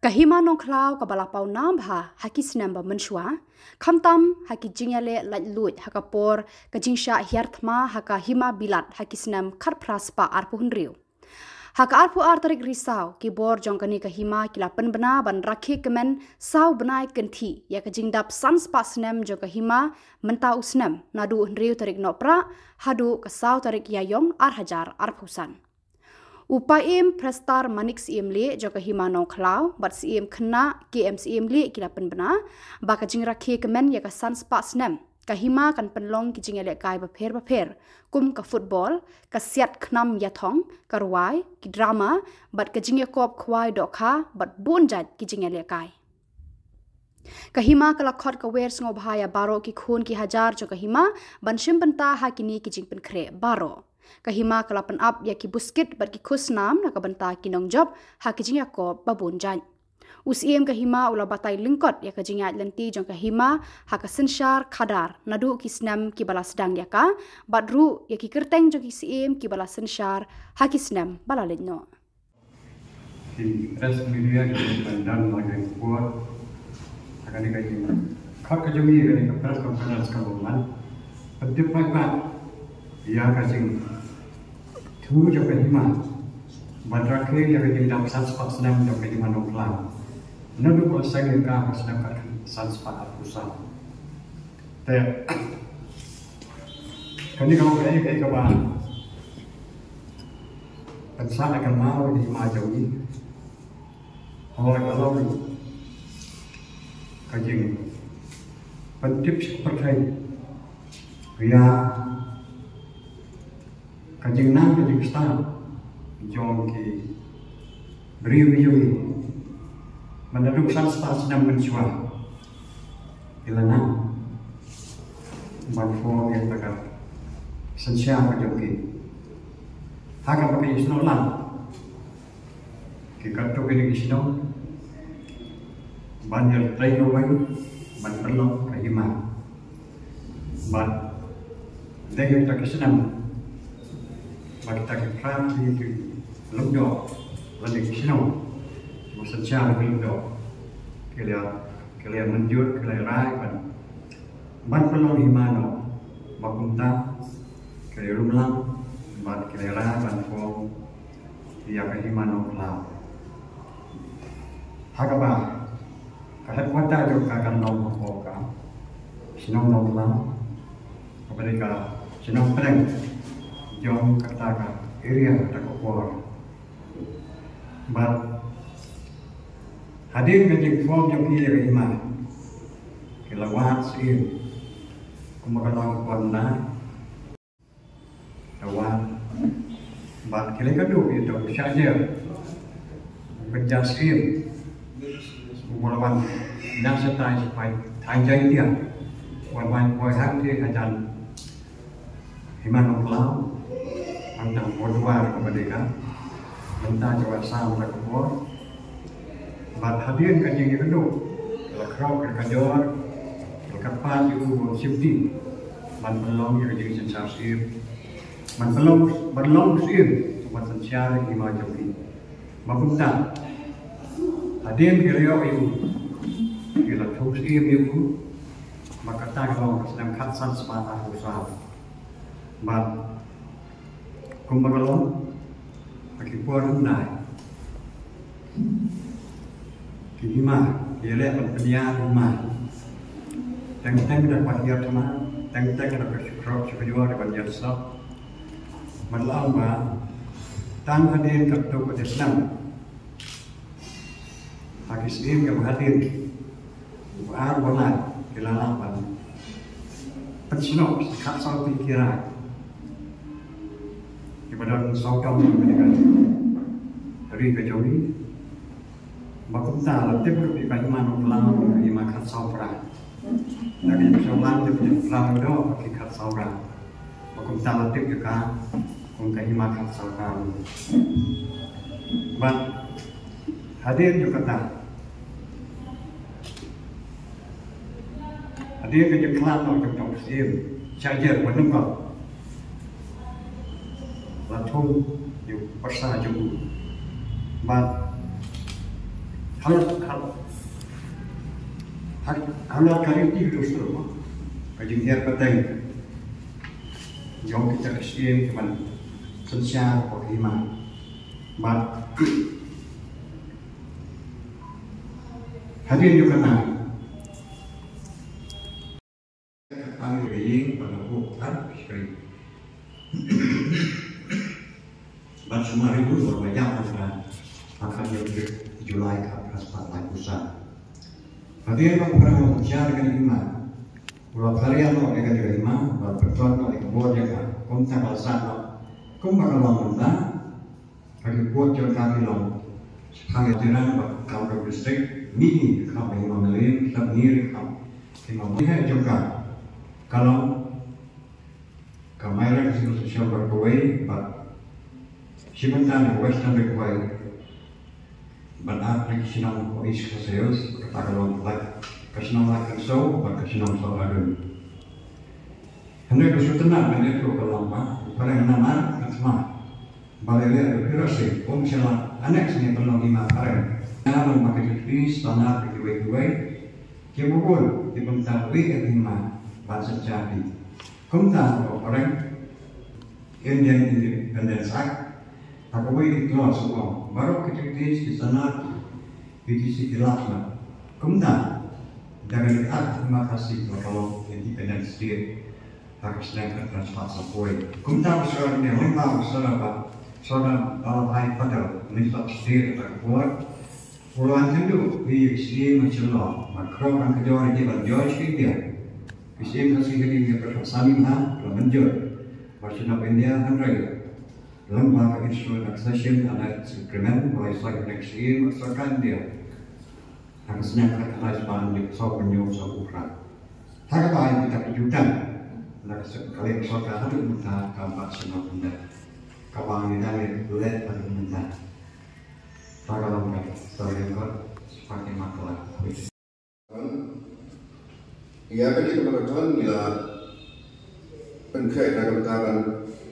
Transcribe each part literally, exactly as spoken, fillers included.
Ka Hima Nongkhlaw kaba la paw nam bha ha ki snem ba mynshuwa, khamtam ha ki jingïaleh laitluid ha ka por ka jingshah hiar thma ha ka Hima Bilat ha ki snem khatphra spah arphew hynriew. Ha ka arphew ar tarik Risaw, ki bor jong kane ka hima ki la pynbna ban rakhe kmen saw bnai kynthih ïa ka jingdap san spah snem jong ka hima mynta u snem, naduh hynriew tarik Nohprah haduh ka saw tarik Ïaïong ar hajar arphew san. U Paiem Prestar Manik Syiemlieh jong ka Hima Nongkhlaw bad Syiem Khynnah K M Syiemlieh ki la pynbna ba ka jingrakhe kmen ïa ka san spah snem, ka hima kan pynlong ki jingïalehkai bapher bapher, kum ka football, ka siat khnam ïathong, ka rwai, ki drama, bad ka jingïakop khwai dohkha bad bun jait ki jingïalehkai. Ka hima ka la khot ka wer sngewbha ïa baroh ki khun ki hajar jong ka hima ban shim bynta ha kine ki jingpynkhreh baroh. Ka hima ka la pynap ïa ki buskit bad ki khusnam na ka bynta ki nongjop ha ki jingïakop ba bun jait. U Syiem ka hima u la batai lyngkot ïa ka jingïaid lynti jong ka hima ha ka synshar khadar naduh ki snem kiba la sdang ïa ka, bad ruh ïa ki kyrteng jong ki syiem kiba la synshar ha ki snem ba la leit noh. Ki press media ki ban don ha kane ka por, ha kane ka jing khot ka jong ngi, kane ka press conference kaba bun, pyntip paidbah ïa ka jingthmu jong ka hima ban rakhe ïa ka jingdap san spah snem jong ka Hima Nongkhlaw. Naduh ba la seng ïa ka ha ka snem khatsan spah arphew saw. Te kane ka long kaei kaei kaba pynsah ïa ka maw ïa ka hima jong ngi. Haba ka long ka jingpyntip sha ka pyrthei ïa ka jingnang ka jingstad jong ki briew jong ngi. Mynta duk san spah snem mynshuwa ki la nang ban form ïa ka synshar ka jong ki. Ha kaba ki shnong lang, ki katto katne ki shnong ban ïa trei kawei ban pynlong ka hima. Bad dei kita ki snem ba kita ki phra ki, ki lyngdoh lane ki shnong ba synshar ki lyngdoh, ki la, ki la mynjur, ki la rai ban, ban pynlong hima noh. Ba kumta ki la rum lang bad ki la rai ban form ïa ka Hima Nongkhlaw. Ha kaba ka headquarter jong ka kan long hapoh ka shnong Nongkhlaw, kaba dei ka shnong pdeng jong kata ka area, kata ka por. Bad hadien ka jingform jong ki ïa ka hima, ki la wad syiem kumba ka long ka por na. Ka wad bad ki la ïakynduh ïa uto u shah jer, u kynja syiem uba la wan na shatai shaphang thaiñ Jaintia, wan wan poi hangtei hajan Hima Nongkhlaw, hangta ha Bordwar kaba dei ka bynta jong ka Assam ha kata ka por. Bad hadien ka jingïakynduh, ki la khroh, ki la kynjor, ki la kyrpad ïa u Sibdi ban pynlong ïa ka jingsynshar syiem, ban pynlong, ban long syiem ban synshar ïa ka hima jong ki. Ba kumta hadien ki la ïoh ïa u, ki la thung syiem ïa u. Ba kata ka long ka snem khatsan spah arphew saw. Bad kumba ka long ha ki por hyndai, ki hima ki leh ban pynïar hima. Teng teng da ka hiar thma, teng teng da ka shu khroh shu kynjor da ka ban ïar sop. Bad la ong ba tang hadien katto katne snem, ha ki syiem kiba hadien, uba ar uba lai, ki la lah ban pynsnoh sa khatsaw tylli ki rai kiba don sawdong jong kane ka ri ka jong ngi. Ba kumta la tip ruh ïa ka Hima Nongkhlaw kum ka hima khatsaw phra. Da ka jingpynshong lang jong ka jingpynshong lang doh ki khatsaw phra. Ba kumta la tip ïa ka kum ka hima khatsaw phra. Bad hadien jong kata, hadien ka jingkhlad noh jong uta u syiem shah jer ba nyngkong, la thung ïa u pyrsa jong u. Bad Hal hal hal hal ka ri ti du sru ka jinghiar pateng jong kita ka sien ka man synshar ko hima. Bad hadien yu kata Ang ring pada bukan kering. Ban semua ribu berbayar pada akan yang Julai ke atas tak lain pusat. Tapi yang berperang mengejar dengan iman. Ulah kalian mau dengan iman, ulah bertuan mau dengan buat jaga. Kum tak alasan mau. Kum bakal mau mentah. Ka report jong ka ki long. Shaphang ïa jiran bad kam ka district, mih hi ka kam ba ngi long nalin, sha ngi ruh ka kam. Ki long ngi heh jong ka. Ka long ka Myra ka shnong Social Bar kawei bad shi bynta na Western Bar kawei. Bad ar na ki shnong ko East Khasi Hills, kata ka long bad ka shnong Laitkynsho bad ka shnong Sohradun. Hynrei ka sutna mynta ka long ba, ka long namar ka thma. Ba leh leh ruh ki rasi, um sha la, annex ne pynlong hima phareng. Nga long ma ka jingpyni standard ki kiwei kiwei. Ki bun, ki bynta wei ka hima, ban synshar phi. Kumta ka phareng, Indian Independence Act, ha kawei ka clause u ong. Baroh ki treaties ki standard, ki jingsikilat la. Kumta, da kane ka Act hima Khasi ka long independent state. Ha ka snem khatar spah saw phew wei. Kumta u Sir Niang Lyngba u Sir ba, Sir Vallabhbhai Patel, Minister of State ka por. U la wan kynduh ïa ki siem ha Shillong, bad khrong ka jor ïa ki ban joi sha India. Ki siem ka siem ka India ka thok sani ha, la mynjur. Bad sha India hynrei. Lyngba ka Instrument Accession and Agreement, u la ïasaid ïa ki siem bad sorkar India. Ha ka snem khatar spah hynriew saw phew hynñiew saw phew hynriew. Ha kaba ai kita ki jutang. Na ka sep kali ka sorkar haduh mynta kam pat sngewthuh mynta. Kaba ngi dang leh haduh mynta. Ba ka long ka sorkar kot seperti makala. Ïa kane ka marathon ngi la pynkhreh na ka bynta ban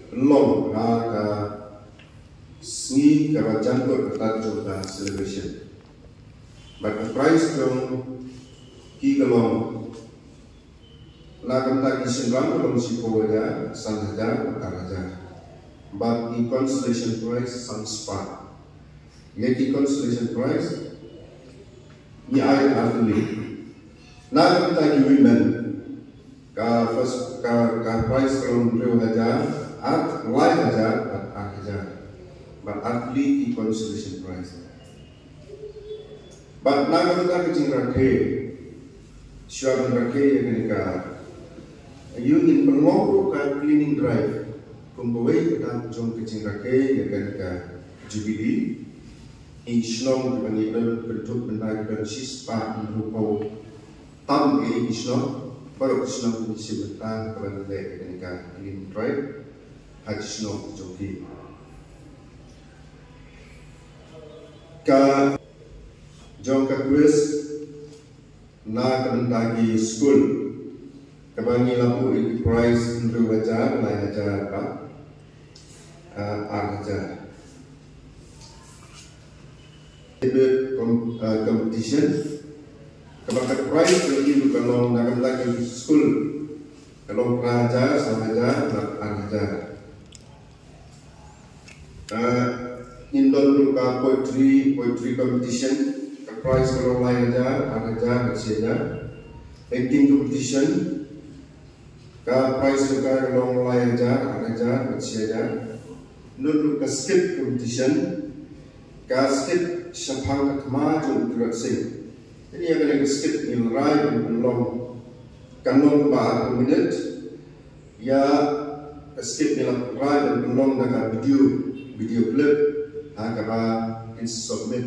pynlong ha ka sngi kaba jan kot kata jong ka celebration. Bad ka prize jong ki ka long na ka bynta ki shynrang ka long shiphew hajar, san hajar bad ar hajar. Bad ki consolation prize san spah. Ïa ki consolation prize ngi ai artylli. Na ka bynta ki women ka first ka ka prize ka long hynriew hajar, ar lai hajar bad ar hajar. Bad artylli ki consolation prize. Bad na ka bynta ka jingrakhe, shuwa ban rakhe ïa kane ka, ïa ngin pynlong ruh ka cleaning drive kum kawei ka dang jong ka jingrakhe ïa kane ka Jubilee. Ki shnong kiba ngi don kynthup mynta ki don shispah hynriewphew tam ki shnong, baroh ki shnong ki shim bynta kaba ngi leh ïa kane ka cleaning drive ha ki shnong ki jong ki. Ka jong ka quiz na ka bynta ki skul kaba ngi la buh ïa ki prize hynriew hajar, lai hajar bad, ah, ar hajar. Debate com-, ah, competition kaba ka prize ka long na ka bynta ki skul ka long phra hajar, saw hajar bad ar hajar. Ah, ngin don ruh ka poetry, poetry competition, ka prize ka long lai hajar, ar hajar bad shi hajar. Acting competition, ka prize ruh ka long lai hajar, ar hajar bad shi hajar. Don ruh ka skit competition, ka skit shaphang ka thma jong u Tirot Sing. Ïa kane ka skit ngi la rai ban pynlong, kan long ba arphew minit. Ïa ka skit ngi la rai ban pynlong da ka video, video clip, ha kaba kin submit,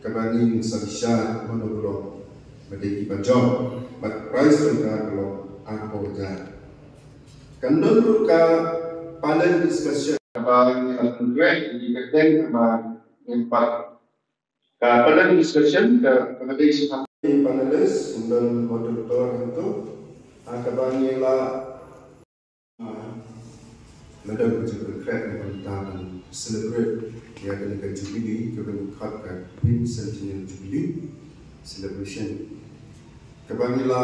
kaba ngin sa bishar mano ba long ba dei kiba jop. Bad prize jong ka ka long arphew hajar. Kan don ruh ka panel discussion kaba ngi la pynrek ïa ka kyrteng kaba ngin pat Ka panel discussion ka, ka dei sha panelist, don moderator hangto. Ha kaba ngi la, ah, madam ka jingpynkhreh na ka bynta ban celebrate ïa kane ka Jubilee, kaba ngi khot ka Quincentennial Jubilee Celebration, kaba ngi la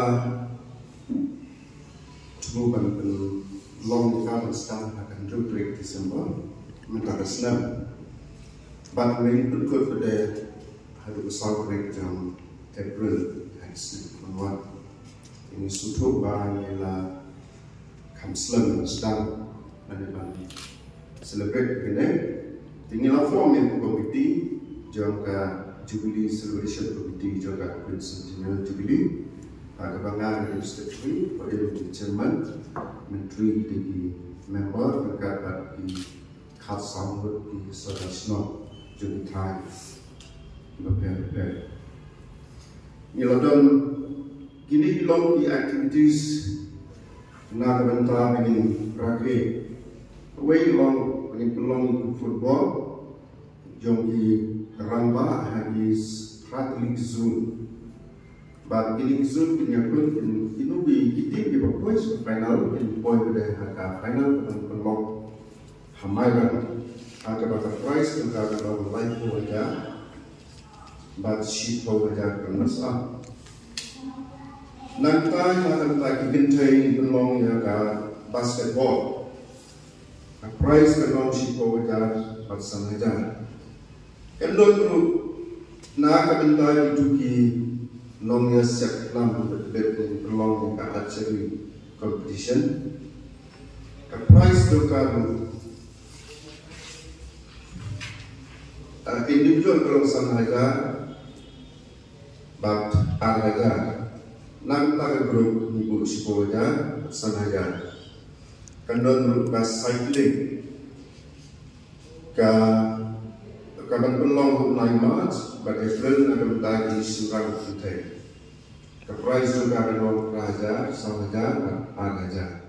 thmu ban pynlong ïa ka ban sdang ha ka hynriew tarik December mynta ka snem. Bad ngi pynkut pat haduh ka saw tarik jong April ha ka snem ban wan. Ngi sngewthuh ba ngi la kham slem sdang lane ban celebrate kane. Te ngi la form ïa ka committee jong ka Jubilee Celebration Committee jong ka Quincentennial Jubilee, ha kaba nga nga dei u secretary, u Bah Im u dei u chairman, myntri ki dei ki member, ryngkat bad ki khatsaw ngut ki sordar shnong jong ki thaiñ bapher bapher. Ngi la don, kine ki long ki activities na ka bynta ba ngin rakhe. Kawei ka long ba ngin pynlong ïa ka football jong ki rangbah ha ki phra tylli ki zone. Bad kine ki zone kin ïakut, kin, kino ki, ki team kiba poi sha final kin poi pat ha ka final kaban pynlong ha Mairang, ha kaba ka prize jong ka ka long laiphew hajar bad shiphew hajar ka nasa. Nangta na ka bynta ki kynthei ngi pynlong ïa ka basketball. Ka prize ka long shiphew hajar bad san hajar. Kan don ruh na ka bynta kito ki nongïasyllok lam, ka dei ka long ka archery competition. Ka prize jong ka ruh, ah, individual ka long san hajar bad ar hajar. Na ka bynta ka group ngi buh shiphew hajar bad san hajar. Kan don ruh ka cycling. Ka, kaban pynlong ha u bnai March bad April na ka bynta ki shynrang kynthei. Ka prize jong ka ka long phra hajar, saw hajar bad ar hajar.